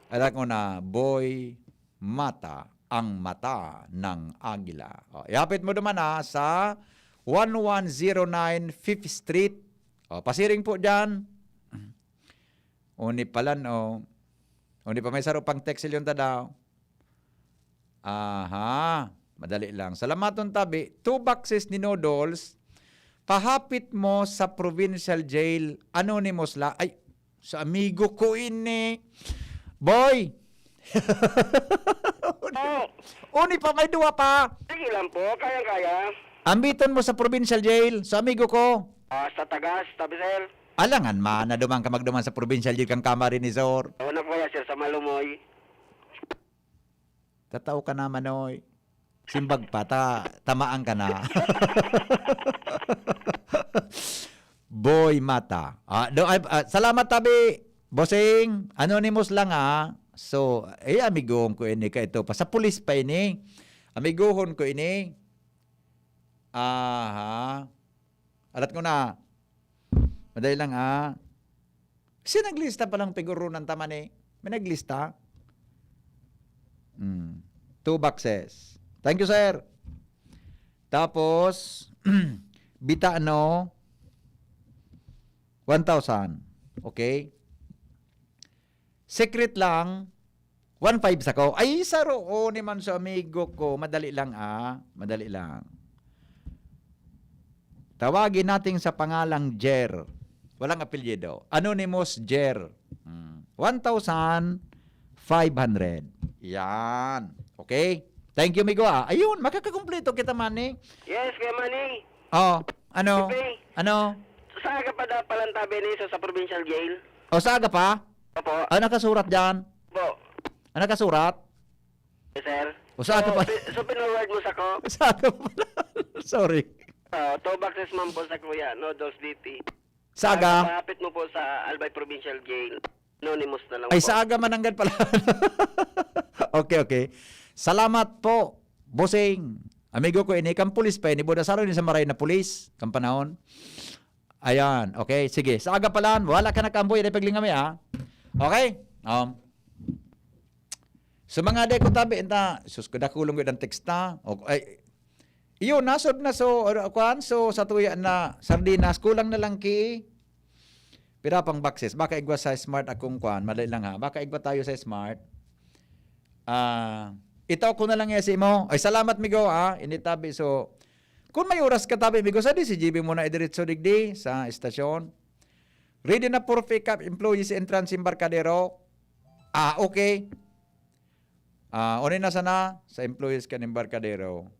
Alam ko na, boy, mata, ang mata ng agila. O, ihapit mo naman, ha, sa one one zero nine Fifth Street. O, pasiring po dyan. Uni palan, o. Uni pa may saro pang text, Leon, ta daw. Aha, madali lang. Salamaton tabi, two boxes ni noodles, pahapit mo sa provincial jail, anonymous la-, ay, sa amigo ko ini. Boy! Oh. Uni pa, may duwa pa. Sige lang po, kayang-kaya. Ambiton mo sa provincial jail, sa amigo ko. Ah, sa Tagas, tabi, sir. Alangan man, na duman ka magduman sa provincial jail kang kamari ni Sor. Oo na po yan, sir, sa Malumoy. Tatao ka naman, oy. Simbag pa, ta-, tamaan ka na. Boy Mata. Ah, do, ay, ah, salamat tabi, bossing. Anonymous lang, ah. So, eh, amiguhon ko ini, ka ito pa. Sa pulis pa ini. Amiguhon ko ini. Aha. Alat ko na. Madali lang, ah. Kasi naglista palang pigurunan ta man, eh. May naglista. Hmm. Two boxes. Thank you, sir. Tapos, Bitano, one thousand. Okay? Secret lang, one five sako. Ay, saro, oh, ni man sa amigo ko. Madali lang, ah. Madali lang. Tawagin natin sa pangalang Jer. Walang apelyido. Anonymous Jer. Hmm. One thousand five hundred. Yan. Okay? Thank you, migo, ah. Ayun, makakakumpleto kita, Manny. Yes, Kuya Manny. Oh, ano? Pepe. Ano? Sa aga pa dapat palantabi ni sa, sa provincial jail. O, sa aga pa? Opo. Ah, nakasurat dyan? Opo. Ah, nakasurat? Yes, sir. O, sa aga So, pa? pi-, so, pinoward mo sa ko? Sa aga pa pala. Sorry. Ah, two boxes man po sa kuya, no? Dos D T. Sa aga? Ah, sa pahapit mo po sa Albay Provincial Jail. Anonymous na lang Ay, po. Sa aga mananggad pala. Okay, okay. Salamat po, bossing. Amigo ko ini, kan pulis pa ini, buda saro ni sa maray na pulis, kan panahon. Ayan, okay, sige. Sa aga pa lang, wala ka nakaamboy, dahil paglingami, ha? Okay? Um, so, mga de ko tabi, enta, sus, kadakulong ko ng teksta. O, ay, iyo, nasod na so, or, kuan, so, sa tuya na sardinas, kulang na lang ki, pira pang boxes. Baka igwa sa Smart akong kuan, madali lang ha. Baka igwa tayo sa Smart. Ah, Itaw ko na lang yan sa imo. Ay, salamat, migo, ah. Ini tabi, so, kung may oras ka tabi, migo, sa di si G B mo na idiretso digdi sa estasyon. Ready na for pick up employees entrance Embarcadero. Ah, okay. Ah, uni na sana sa employees kan Embarcadero.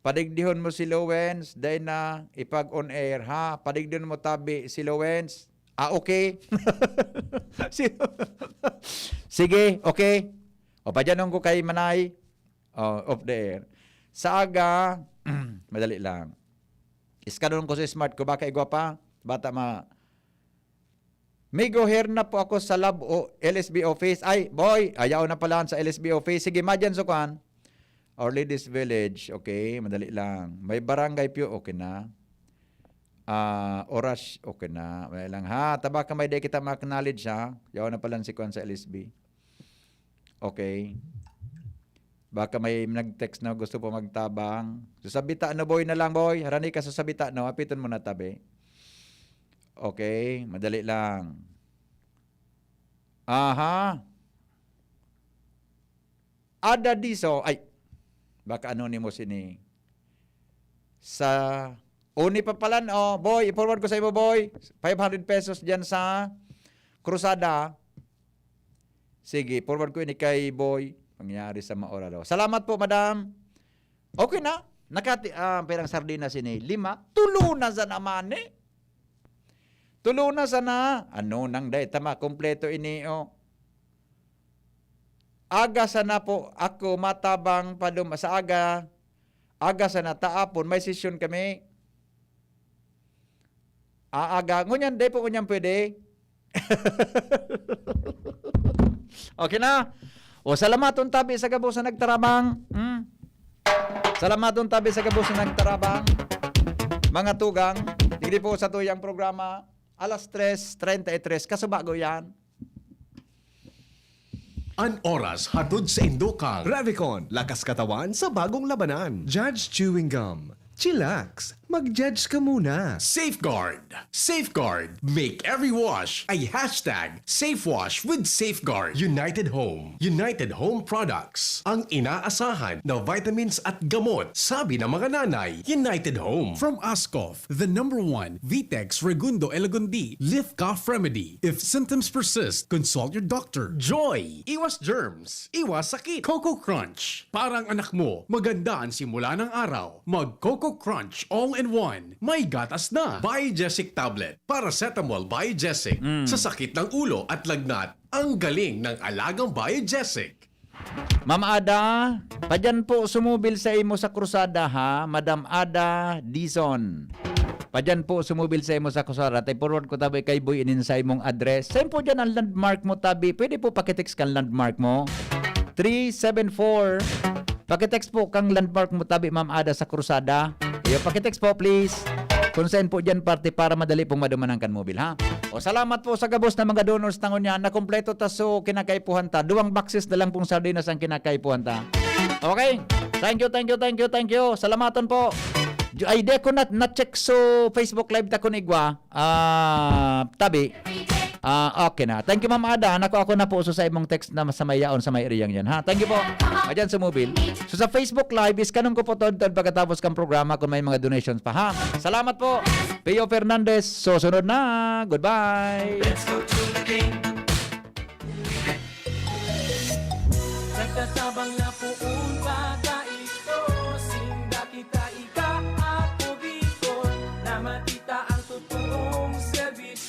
Padigdihon mo si Lowens, dai na ipag-on air, ha? Padigdihon mo tabi si Lowens. Ah, okay. Si-, sige, okay. O, padyanon ko kay Manay. O, off the air. Sa aga, madali lang. Iskadon ko sa smart ko, baka igwa pa. Bata ma-, Migo, here na po ako sa lab o L S B office. Ay, boy, ayaw na pala sa L S B office. Sige, madyan sa kwan. Our Ladies Village. Okay, madali lang. May barangay Pio, okay na. Ah, oras, okay na. Madali lang. Ha, tabaka may di kita ma-acknowledge, ha. Yaw na pala si kwan sa L S B. Okay. Baka may nag-text na gusto po magtabang. Susabita, no, boy na lang, boy. Harani ka, susabita, no? Apiton mo na tabi. Okay, madali lang. Aha. Ada Diso, ay, baka anonymous ini. Sa uni pa palan, oh, boy, i-forward ko sa imo, boy. Five hundred pesos dyan sa Cruzada. Sige, forward ko ini kay boy. Pangyari sa maora daw. Salamat po, madam. Okay na. Nakati, ah, perang sardinas ini. Lima. Tulo na sa naman eh. Tulo na sana. Ano nang dai tama, kompleto ini, oh. Aga sana po ako matabang padum-, sa aga. Aga sana taapon, may sesyon kami. Aaga. Ngunyan, dai po ngunyan pwede. Okay na. O, salamaton tabi sa gabos na nagtarabang. Hmm? Salamaton tabi sa gabos na nagtarabang. Mga tugang, digdi po sa tuyang programa, alas tres treinta y tres. Kasubago yan. An oras hatod sa indo kan Revicon, lakas katawan sa bagong labanan. Judge Chewing Gum. Chillax. Mag-judge ka muna. Safeguard. Safeguard. Make every wash a hashtag safe wash with Safeguard. United Home. United Home Products. Ang inaasahan na vitamins at gamot, sabi ng mga nanay. United Home. From Ascof, the number one Vitex Segundo Elagundi Lift Cough Remedy. If symptoms persist, consult your doctor. Joy. Iwas germs. Iwas sakit. Coco Crunch. Parang anak mo, maganda ang simula ng araw. Mag Coco Crunch All-in-One. May gatas na. Biogesic Tablet. Paracetamol Biogesic. Mm. Sa sakit ng ulo at lagnat, ang galing ng alagang Biogesic. Ma'am Ada, padyan po sumubil sa imo sa krusada, ha, Madam Ada Dizon. Padyan po sumubil sa imo sa krusada. Tay forward ko tabi kay Boy inin sa imong address. Saan po dyan ang landmark mo, tabi? Pwede po pakitext kang landmark mo. Three seven four. Pakitext po kang landmark mo, tabi, Ma'am Ada, sa krusada. Iyo, pakitext po, please. Kung saan po dyan parte para madali pong madumanan kan mobil, ha? O, salamat po sa gabos na mga donors na ngunyan. Nakompleto ta, so kinakaipuhan ta. Duwang boxes na lang pong sardinas ang kinakaipuhan ta. Okay? Thank you, thank you, thank you, thank you. Salamaton po. Ju-, ay, di ko na, na-check so Facebook Live ta kun igwa. Ah, tabi. Ah, okay na. Thank you, Ma'am Ada. Nako, ako na po so sa imong text na sa may yaon, sa may area yan, ha? Thank you po. Ayan sa mobil. So, sa Facebook Live, iskanon ko po tod-tod pagkatapos kang programa kung may mga donations pa, ha? Salamat po. Pio Fernandez, susunod na. Goodbye. Let's go to the king. Nagtatabang na po